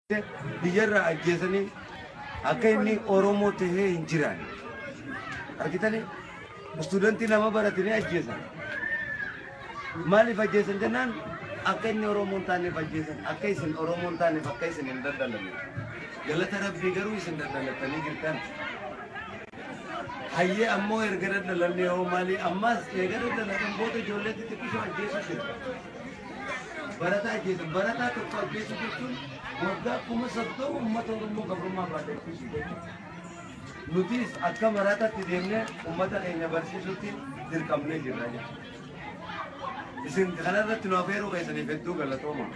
Biyyarraa ajjeesanii akka inni Oromoo tahee hin jiraanne. Argitanii? Istuudantii lama baratanii ajjeesan. Maaliif ajjeesan jennaan, akka inni Oromoo hin taaneef ajjeesan. Akka isin Oromoo hin taaneef, akka isin hin daldalanne. Galata Rabbii garuu isin daldalattanii jirtan. Hayyee, ammoo erga daldalannee hoo maali? Ammas eega daldalatan booda ijoollee xixiqqishoo ajjeesu jira. Barataa ajjeesan. Barataa tokko ajjeesu jechuun waggaa 30,000 uummata Oromoo gabrummaa baadhachiisu jechuudha. Nutis akka maraataatti deemnee uummata keenya barsiisutti dirqamnee jirra jechuudha. Isin kanarratti nu afeeruu keessaniif hedduu galatooma.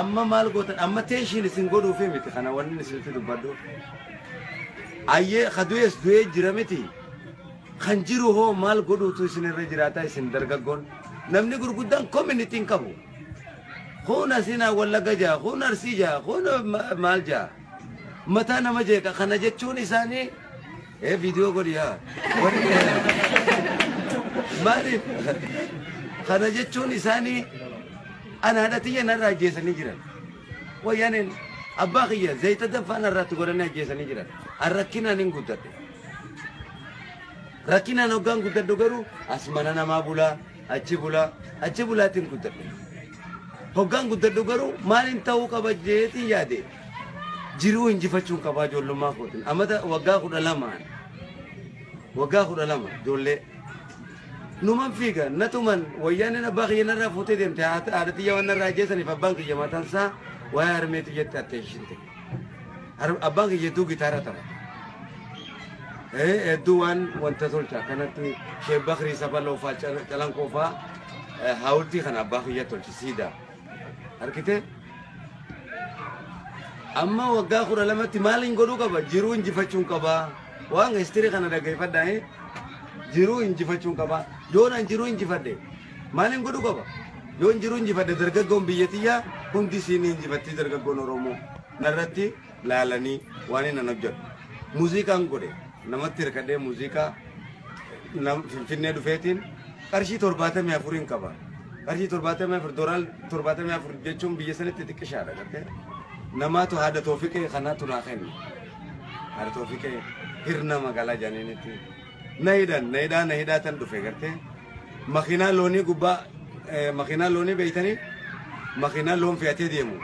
Amma maal gootan? Amma tension isin godhuufi miti kana wanni isinitti dubbadhu. Ayyee, kadu'es du'ee jira miti. Kan jiru hoo maal godhuutu isin irra jiraata, isin dargaggoon? Namni gurguddaan community hin qabu. Kun asinaa Wallagga jaa, kun Arsii jaa, kun maal jaa. Mataa nama jeeqa. Kana jechuun isaanii viidiyoo godhi yaa. Maaliif? Kana jechuun isaanii ana haadha tiyya narraa ajjeesanii jiran. Wayyaaneen abbaa kiyya zayita danfaa narraatti godhanii ajjeesanii jiran. An rakkinaan hin guddadhe. Rakkinaan hoggaan guddadhu garuu as mana namaa bulaa, achi bulaa, achi bulaatiin guddadhe. Hoggaan guddadhu garuu maaliin ta'uu qaba jeetiin yaade, jiruu injifachuun qabaa ijoollummaa kootiin. Amata waggaa 12n, waggaa 12 ijoollee. Numan fiiga natuman. Wayyaaneen abbaa kiyya narraa fuutee deemte. Haadha tiyya waan narraa ajjeesaniif abbaan kiyya mataan isaa waa'ee harmee tiyyatti attention ta'e. Abbaan kiyya hedduu gitaara taphata. Hedduu waan wanta tolcha akkanatti Sheek Bakrii Sabaloo faa, Calanqoo faa, haawultii kana abbaa kiyya tolche, siidaa. Argitee? Amma waggaa 12tti maaliin godhuu qaba? Jiruu injifachuun qaba. Waan history kana dhaggeeffadhaa. Jiruu injifachuun qaba. Yoon an jiruu injifadhe maaliin godhuu qaba? Yoon jiruu injifadhe, dargaggoon biyya tiyyaa hundi isiin injifattii, dargaggoon Oromoo narratti laalanii waan inni hojjedhu. Muuziqaan godhe, namatti hirkadhee muuziqaa Finfinnee dhufeetiin qarshii 74n qaba. Qarshii 74, doolaar 74 jechuun biyya sanitti xiqqishaadha gartee. Namaatu haadha Toofiqee kanaatu naa kenne. Haadha Toofiqee hirna magaalaa jaaniinitti. Na hidhan, na hidhaa, na hidhaa tan dhufe gartee. Makiinaa loonii gubbaa, makiinaa loonii beeytanii, makiinaa loon fe'atee deemu.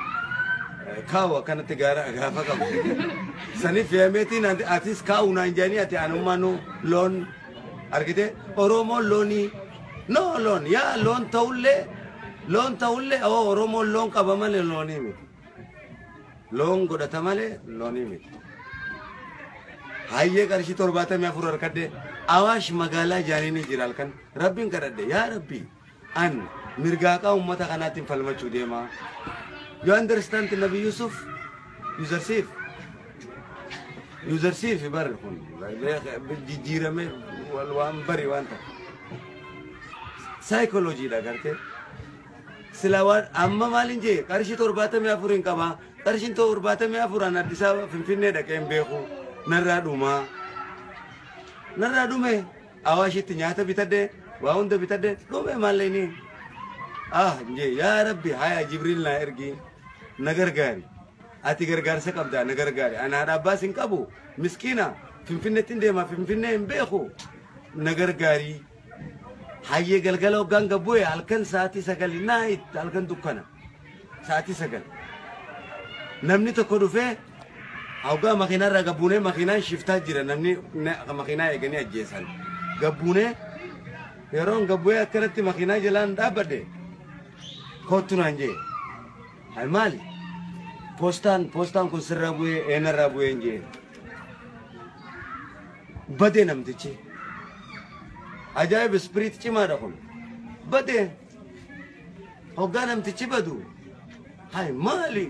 Kaawu akkanatti gaara gaafa qabu. Sani fe'ameetiin atis kaa'u naan jedhanii, ati anummaanuu loon argite, Oromoon loonii no loon yaa loon ta'ullee, loon ta'ullee, oo Oromoon loon qaba malee loonii miti. Loon godhata malee loonii miti. Hayyee, qarshii 74 harkadde, Awaash magaalaa jaaniinii jira. Halkan Rabbiin kadhadhe, "Yaa Rabbi, an mirgaaqaa uummata kanaatiin falmachuu deema." You understand Nabi Yusuf? Yuzarsif. Yuzarsif bar kun jijjiirame waan bari waan ta'e. Saayikolojiidha gartee. Sila waan amma maalin jee, qarshii 74 hin qaba. Qarshiin 74 an Addis Ababa Finfinnee dhaqee hin beeku. Narraa dhumaa. Narraa dhume. Awaashitti nyaata bitadhe, waa hunda bitadhe, dhume maallaqni. Ah jee, "Yaa Rabbi, haya Jibriil naa ergi, na gargaari. Ati gargaarsa qabdaa, na gargaari. Ani haadha abbaas hin qabu. Miskiina Finfinneetti hin deema, Finfinnee hin beeku. Na gargaari." Hayyee, galgala hoggaan gabbu'e, halkan sa'aatii 9 night, halkan dukkana. Sa'aatii 9. Namni tokko dhufee hoggaa makiinaa irraa gabbuunee, makiinaan shiftaa jira, namni makiinaa eeganii ajjeesan. Gabbuunee yeroon gabbu'ee akkanatti makiinaa jalaan dhaabbadhe, "Kottu" naan jee. "Hay, maali?" "Poostaan kun sirraa bu'ee." "Eenarraa bu'ee?" hin jee. Badee namtichi. Ajaa'ib, spirit cimaadha kun. Badee. Hoggaa namtichi badu. "Hay, maali?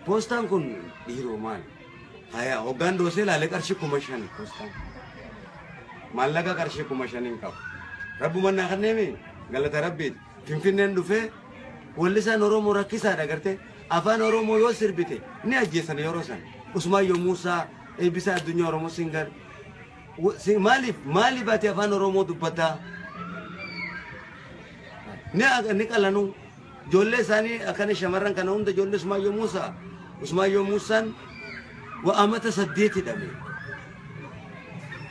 Poostaan kun dhiiroo maali?" Haya, hoggaan doosee ilaalee qarshii 5,000 poostaan. Maallaqa qarshii 5,000n qabu. Rabbuma naa kenneemi, galata Rabbiiti. Finfinneen dhufee wallisaan Oromoo rakkisaadha gartee. Afaan Oromoo yoo sirbite ni ajjeesan yeroo san. Usmaayyoo Muusaa, Eebbisaa Addunyaa, Oromoo Singer. Maaliif ati afaan Oromoo dubbataa? Ni qalanuu. Ijoollee isaanii akkana shamarran kana hunda ijoollee Usmaayyoo Muusaa. Usmaayyoo Muusaan wa'amata 8 hidhame.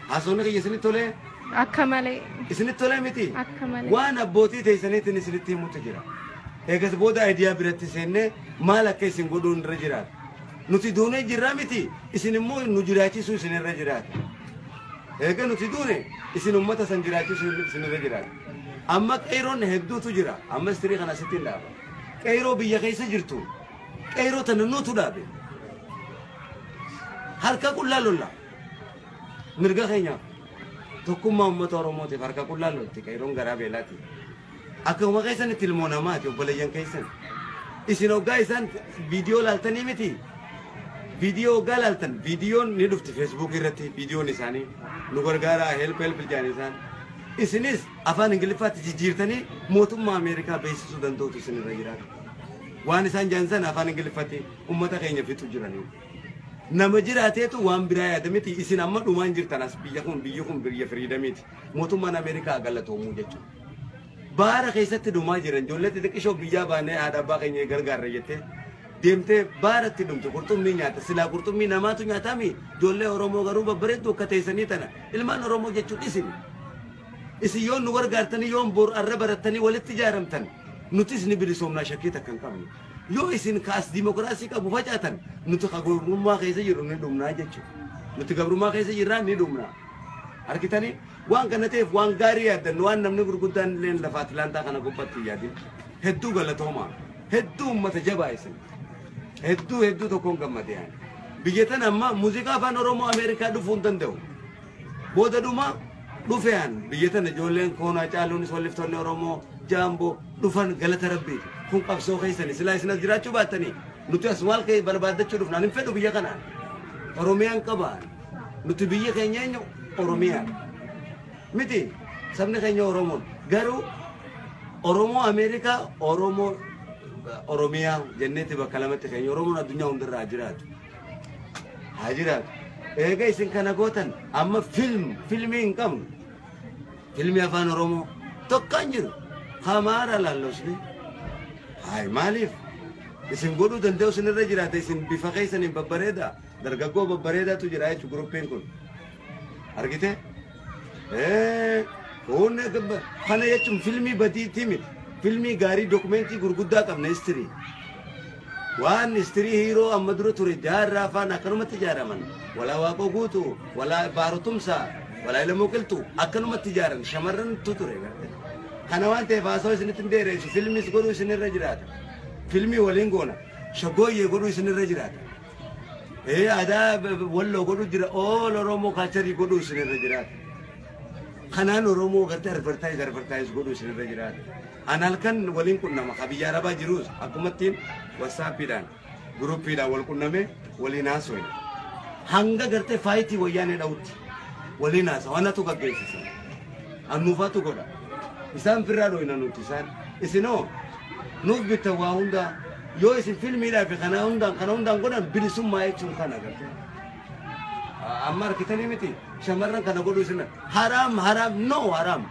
Haasawni kiyya isinitti tolee? Akka malee. Isinitti tolee miti? Akka malee. Waan abbootii teessaniitiin isinitti himutu jira. Eegas booda idea biratti seennee maal akka isin godhuun irra jiraata. Nuti duunee jirraa miti, isin immoo nu jiraachisuu isin irra jiraata. Eega nuti duune isin uummata san jiraachisuu isin irra jiraata. Amma qeeroon hedduutu jira. Amma istirii kana asitti hin dhaaba. Qeeroo biyya keessa jirtu. Qeeroo tana nutu dhaabe. Harka qullaa lolla. Mirga keenyaaf. Tokkummaa uummata Oromootiif harka qullaa lolti qeeroon garaa beelaati. Akkuma keessanitti ilmoo namaati obboleeyyan keessan. Isin hoggaa isaan viidiyoo laaltanii miti. Viidiyoo hoggaa laaltan viidiyoon ni dhufti feesbuuk irratti viidiyoon isaanii nu gargaaraa help help jedhan isaan. Isinis afaan Ingiliffaatti jijjiirtanii mootummaa Ameerikaa beeksisuu danda'utu isin irra jiraata. Waan isaan jedhan sana afaan Ingiliffaatti uummata keenya fixu jiranii. Nama jiraateetu waan biraa yaada miti isin amma dhumaan jirtan as biyya kun biyyi kun biyya freedomiiti. Mootummaan Ameerikaa galatoomuu jechuudha. Baara keessatti dhumaa jiran ijoollee xixiqqishoo biyyaa baanee haadha abbaa keenya gargaarra jettee deemtee baaratti dhumte qurxummii nyaata silaa qurxummii namaatu nyaataami ijoollee Oromoo garuu babbareedduu akka teessanii tana ilmaan Oromoo jechuun isin. Isin yoo nu gargaartanii yoo bor arra barattanii walitti ijaaramtan nutis ni bilisoomnaa shakkii takka hin qabnu. Yoo isin kaas dimokiraasii qabu facaatan nuti gabrummaa keessa jirru ni dhumnaa jechuudha. Nuti gabrummaa keessa jirraa ni dhumnaa. Argitanii waan kana ta'eef waan gaarii yaaddan waan namni gurguddaan illee lafa Atlaantaa kana gubbaatti hin yaadin. Hedduu galatoomaa. Hedduu uummata jabaa isin. Hedduu hedduu tokkoon gammade yaani. Biyya tana amma muuziqaa afaan Oromoo Ameerikaa dhufuu hin danda'u. Booda dhuma dhufean biyya tana ijoolleen koonaa caaluunis walliftoonni Oromoo jaamboo dhufan galata rabbiiti. Kun qabsoo keessanii silaa isin as jiraachuu baattanii nuti as maal ka'e barbaaddachuu dhufnaan hin fedhu biyya kanaan. Oromiyaan qabaan. Nuti biyya keenya eenyu Oromiyaan. Miti sabni keenya Oromoon garuu Oromoo Ameerikaa Oromoo Oromiyaa jenneetti bakka lamatti keenya Oromoon addunyaa hundarra haa jiraatu. Haa jiraatu. Eega isin kana gootan amma filmii hin qabnu. Filmii afaan Oromoo tokko hin jiru. Hamaara laallosni. Haay maaliif? Isin godhuu danda'u isin irra jiraata isin bifa keessaniin babbareeda. Dargaggoo babbareedaatu jira jechuudha guruppiin kun. Argite? Kun kana jechuun filmii badiitii miti. Filmii gaarii dokumentii gurguddaa qabna history. Waan history hero amma dura ture jaarraa afaan akkanumatti ijaaraman. Walaa Waaqoo Guutuu, walaa Baarotumsaa, walaa Ilamoo Qilxuu akkanumatti ijaaran shamarrantu ture. Kana waan ta'eef haasawaa isinitti hin dheeressu. Filmis godhuu isinirra jiraata. Filmii waliin goona. Shaggooyyee godhuu isinirra jiraata. Aadaa walloo godhuu jira. All Oromoo culture godhuu isinirra jiraata. Kanaan Oromoo gartee advertise godhuu isinirra jiraata. An halkan waliin qunnama. Ka biyya Arabaa jirus akkumattiin WhatsAppiidhaan guruppiidhaan wal qunname waliin haasofne. Hanga gartee faayitii wayyaanee dha'utti waliin haasawa. Anatu gaggeessisa. Annuufaatu godha. Isaan firraa dhoyna nuti isaan. Isinoo nuuf bittan waa hundaa yoo isin filmiidhaa fi kana hundaan godhan bilisummaa jechuun kana gartee. Amma argitanii miti shamarran kana godhuu isin haraam haraam no haraam.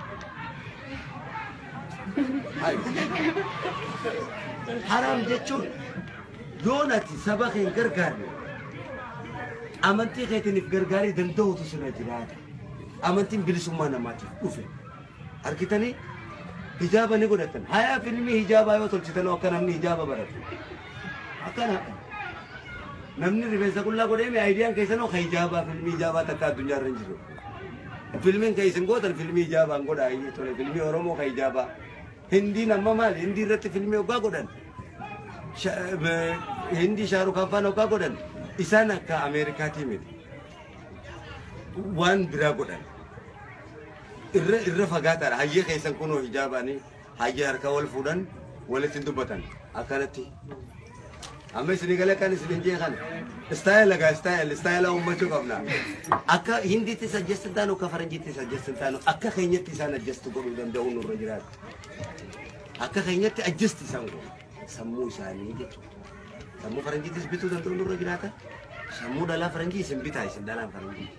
Haraam jechuun yoo nati saba kee hin gargaarre amantii keetiiniif gargaarii danda'utu sirra jiraata. Amantiin bilisummaa namaatiif dhufe. Argitanii hijaaba ni godhatan. Hayaa filmii hijaabaa yoo tolchitan akka namni hijaaba baratu. Akkana namni rifeensa qullaa godhee mee aayidiyaan keessanoo ka hijaabaa filmii hijaabaa takka addunyaa irra hin jiru. Filmiin kan isin gootan filmii hijaabaan godhaa inni tole filmii Oromoo ka hijaabaa. Hindiin amma maali? Hindii irratti filmii hoggaa godhan. Hindii Shaarukaan faana hoggaa godhan. Isaan akka Ameerikaatii miti. Waan biraa godhan. Irra fagaataadha. Hayyee keessan kunoo hijaabaanii hayyee harka wal fuudhan walitti hin dubbatan. Akkanatti. Amma isinii galee kan isin hin jeeqan. Istaayila gaa istaayila uummachuu qabna. Akka Hindiittis adjust hin taanu akka Faranjiittis adjust hin taanu akka keenyatti isaan adjust godhuu danda'u nurra jiraata. Akka keenyatti adjust isaan godhu. Sammuu isaanii jechuudha. Sammuu Faranjiittis bituu danda'u nurra jiraata. Sammuu dhalaa Faranjii isin bitaa isin dhalaan Faranjii.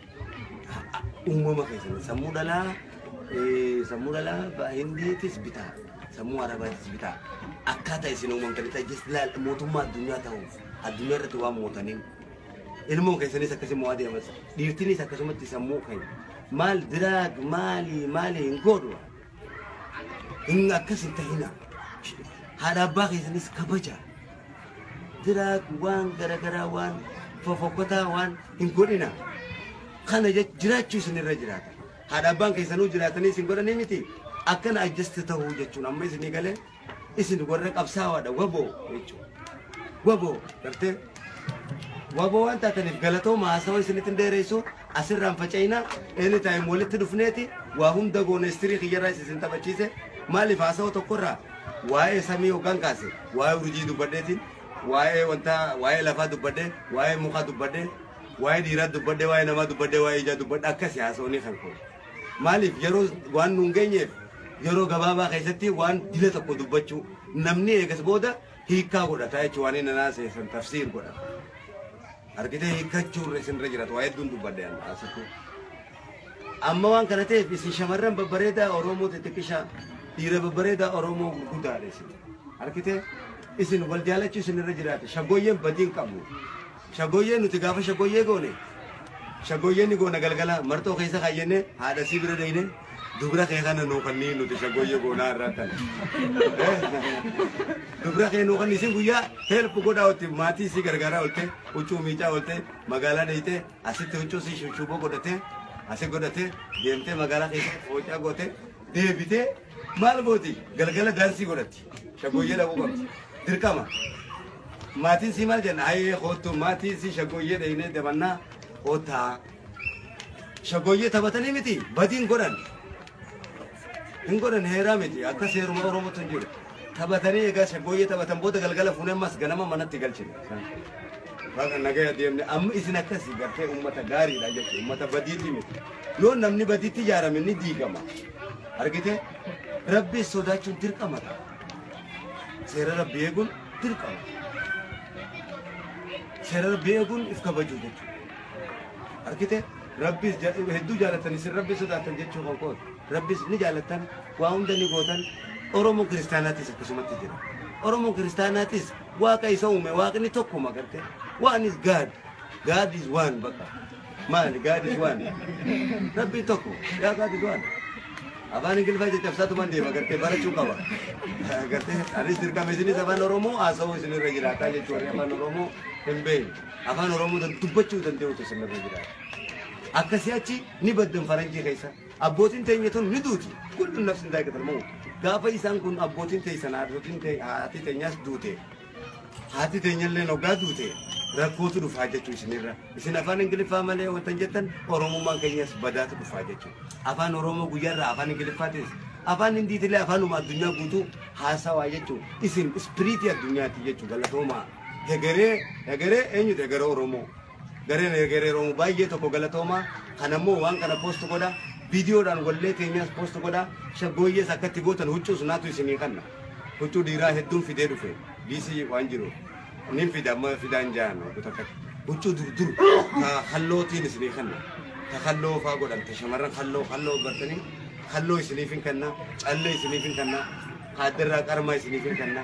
Uumama keessan sammuu dhalaa Hindiitis bitaa. Sammuu Arabaatis bitaa. Akkaataa isin uumamtanii just laal mootummaa addunyaa ta'uuf addunyaa irratti waan mootaniin. Ilmoon keessanis akkasuma waa deemas. Dhiirtinis akkasumatti sammuu keenya. Maal drug maali maali hin godhu. Hin akkas hin tahina. Haadha abbaa keessanis kabaja. Drug waan garagaraa waan fofokkotaa waan hin godhina. Kana jiraachuu isinirra jiraata. Haadha abbaan keessanuu jiraatanii isin godhanii miti. Akkana adjust ta'uu jechuun amma isinii galee isin warra qabsaawaadha waboo jechuudha. Waboo gartee waboo waan taataniif galatooma. Haasawa isinitti hin dheeressu, asirraan faca'ina. Anytime walitti dhufneeti waa hunda goone. History kiyyarraa isin taphachiise. Maaliif haasawa tokkorraa waa'ee samii hoggaan kaase, waa'ee urjii dubbadheetiin, waa'ee wanta, waa'ee lafaa dubbadhee, waa'ee mukaa dubbadhee, waa'ee dhiiraa dubbadhee, waa'ee namaa dubbadhee, waa'ee ijaa dubbadhee, akkasi haasawni kan kun. Maaliif yeroo waan nuun geenyeef yeroo gabaabaa keessatti waan dila tokko dubbachuu namni eegas booda hiikkaa godhata jechuun waan inni naaseessan tafsiir godhata. Argitee, hiikkachuu irra isinirra jiraatu waa hedduun dubbadhe asitti. Amma waan kana ta'eef isin shamarran babbareedaa Oromoo xixiqqishaa, dhiira babbareedaa Oromoo gurguddaadha isin. Argitee, isin wal jaalachuu isinirra jiraate. Shaggooyyeen badiin qabu. Shaggooyyeen nuti gaafa shaggooyyee goone, shaggooyyeen ni goona, galgala marxoo keessa kaayyannee haadha sii bira deeyne, dubra kee kana nuu kannii, nuti shaggooyyee goonaa irraa tan. Dubra kee nuu kannii, isin guyyaa help godhaa oolte, maatii isii gargaaraa oolte, huccuu miicaa oolte, magaalaa deeyte, asitti huccuu sii shuboo godhatee asi godhatee deemtee magaalaa keessatti foocaa goote, deebitee maal gooti? Galgala daansii godhatti. Shaggooyyee dhabuu qabdi dirqama. Maatiin sii maal jenna? Ayyee kootu maatiin sii shaggooyyee dheeyinee dabannaa kootaa. Shaggooyyee taphatanii miti, badiin godhan hin godhan, heeraa miti, akka seeruma Oromootu hin jiru. Taphatanii egaa shaggooyyee taphatan booda galgala fuunee ammas ganama manatti galchine. Baga nagaya deemne. Amma isin akkasii gartee ummata gaariidha jechuudha, ummata badiitti miti. Yoo namni badiitti ijaarame ni diigama. Argite, Rabbi sodaachuun dirqama ta'a. Seera Rabbi eeguun dirqama. Seera Rabbi eeguun if kabajuu jechuudha. Argite, Rabbis hedduu jaalatan isin, Rabbi sodaatan jechuu kan kooti. Rabbis ni jaalatan, waa hunda ni gootan. Oromoon kiristaanaatis akkasumatti jira. Oromoon kiristaanaatis Waaqa isa uume, Waaqni tokkuma garte. One is God. God is one bakka. Maali? God is one. Rabbi tokko. Yaa God is one. Afaan Ingiliffaa caccabsaatumaan deema gartee barachuu qaba. Gartee anis dirqama isinis afaan Oromoo haasa'uu isinirra jiraataa jechuudha. Warri afaan Oromoo hin beekne. Afaan Oromoo dubbachuu danda'utu isinirra jiraata. Akkasii achi ni baddan faranjii keessa. Abbootiin teenya tun ni duuti. كل نفس ذائقة الموت. Gaafa isaan kun abbootiin teessan, haadhotiin haati teenyaas duute. Haati teenyallee hoggaa duute rakkootu dhufaa jechuu isinirra. Isin afaan Ingiliffaa malee wanta jettan Oromummaan keenyas badaatu dhufaa jechuudha. Afaan Oromoo guyyaarraa afaan Ingiliffaatis afaan Hindiitillee afaanuma addunyaa guutuu haasawaa jechuudha. Isin spirit addunyaati jechuudha, galatoomaa. Hegeree hegeree eenyutu hegeree Oromoo? Gareen hegeree Oromoo baay'ee tokko galatoomaa. Kanammoo waan kana post godha. Viidiyoodhaan wallee keenyaas post godha. Shaggooyyees akkatti gootan, huccuus naatu isinii kanna. Huccuu dhiiraa hedduun fidee dhufe. Diisii waan jiru. Nin fida, amma fidaan jaan takkatti. Huccuu dur dur ka hallootiin isinii kanna. Ka halloo faa godhan, ta shamarran halloo halloo bartanii halloo isiniif hin kanna. Callee isiniif hin kanna. Kaaddarraa qarmaa isiniif hin kanna.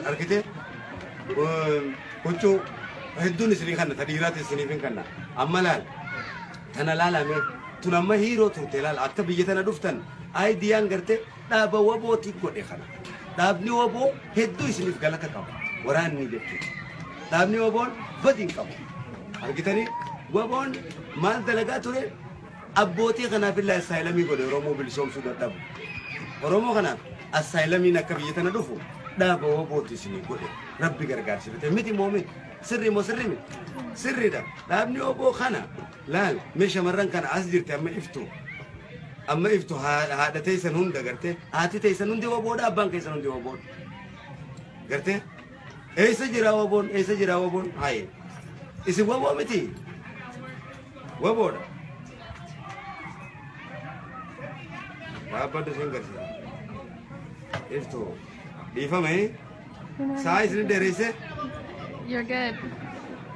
Argitee? Huccuu hedduun isinii kanna, ta dhiiraati isiniif hin kanna. Amma laal. Tana laalame tun amma hiiroo turte, laal akka biyya tana dhuftan aayidiyaan garte dhaaba wabooti godhe kana. Dhaabni waboo hedduu isiniif galata qaba. Waraanni jechuudha. Dhaabni waboon badi hin qabu. Argitanii, waboon maal dalagaa ture? Abbootii kanaaf illee asylum godhe. Oromoo bilisoomsuu dadhabu. Oromoo kanaaf asylumiin akka biyya tana dhufu dhaaba wabooti isinii godhe. Rabbi gargaarsifate miti moo miti? Sirrii moo sirrii miti? Sirriidha. Dhaabni waboo kana laal mee, shamarran kana as jirti, amma iftu. Amma iftu haadha teessan hunda gartee, haati teessan hundi waboodha, abbaan keessan hundi waboodha. Gartee eessa jira waboon? Eessa jira waboon? Haye, isin waboo miti, waboodha. Dhaabbadhu isin garsiisa. Iftu, dhiifame saa isin dheereyse. You're good.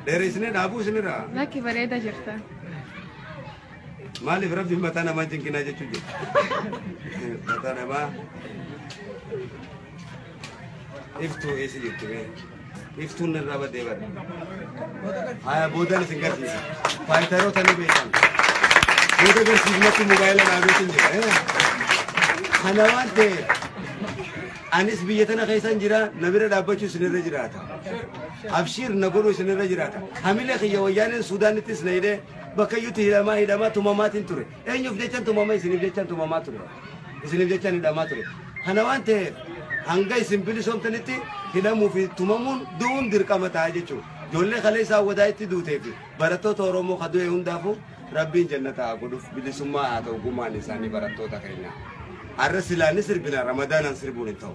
Dheereysine dhaabuu isinirraa. Lakki, bareeda jirta. Maaliif Rabbi mataa namaa jinkinaa jechuu jira? Mataa namaa Iftuu eessa jirti bee? Iftuun irraa baddee bara. Haya, boodan isin garsiisa. Fighteroota ni beekan. Booda garsiifnatti mobaayila dhaabeetiin jira. Kana waan ta'eef anis biyya tana keessan jira, na bira dhaabbachuu isinirra jiraata. Abshiir na godhuu isinirra jiraata. Hamilee kiyya wayyaaneen Suudaanittis na hidhee bakka iyyuutti hidhamaa hidhamaa tumamaatiin ture. Eenyuuf jechan tumama? Isiniif jechan tumamaa ture. Isiniif jechan hidhamaa ture. Kana waan ta'eef hanga isin bilisoomtanitti hidhamuu fi tumamuun du'uun dirqama ta'a jechuudha. Ijoollee kalee isaa wadaa'itti duutee fi barattoota Oromoo ka du'e hundaafuu Rabbiin jannata haa godhuuf, bilisummaa haa ta'u gumaan isaanii barattoota keenya. Har'a silaa ni sirbina, Ramadaanaan sirbuun hin ta'u.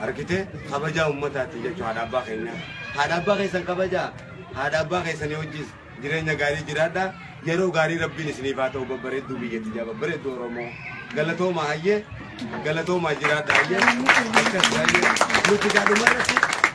Argitee, kabajaa uummataati jechuudha haadha abbaa keenya. Haadha abbaa keessan kabajaa. Haadha abbaa keessanii wajjis jireenya gaarii jiraadha. Yeroo gaarii Rabbiin isiniif haa ta'u, babbareedduu biyyatti jaa, babbareedduu Oromoo. Galatoomaa, hayyee, galatoomaa, jiraadha, hayyee. Akkas, hayyee. Nuti gaa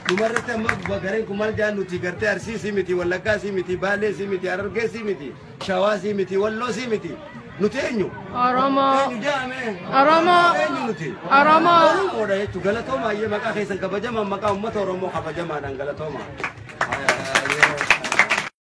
dhumarratti amma gareen kun maal jaan? Nuti gartee Arsii sii miti, Wallaggaa sii miti, Baalee sii miti, Harargee sii miti, Shawaa sii miti, Walloo sii miti. Nuti eenyu? Oromoo. Eenyu jaame? Oromoo. Eenyu nuti? Oromoo. Oromoodha jechuudha. Galatooma, hayyee, maqaa keessan kabajamaan, maqaa uummata Oromoo kabajamaadhaan galatooma. Hayyee.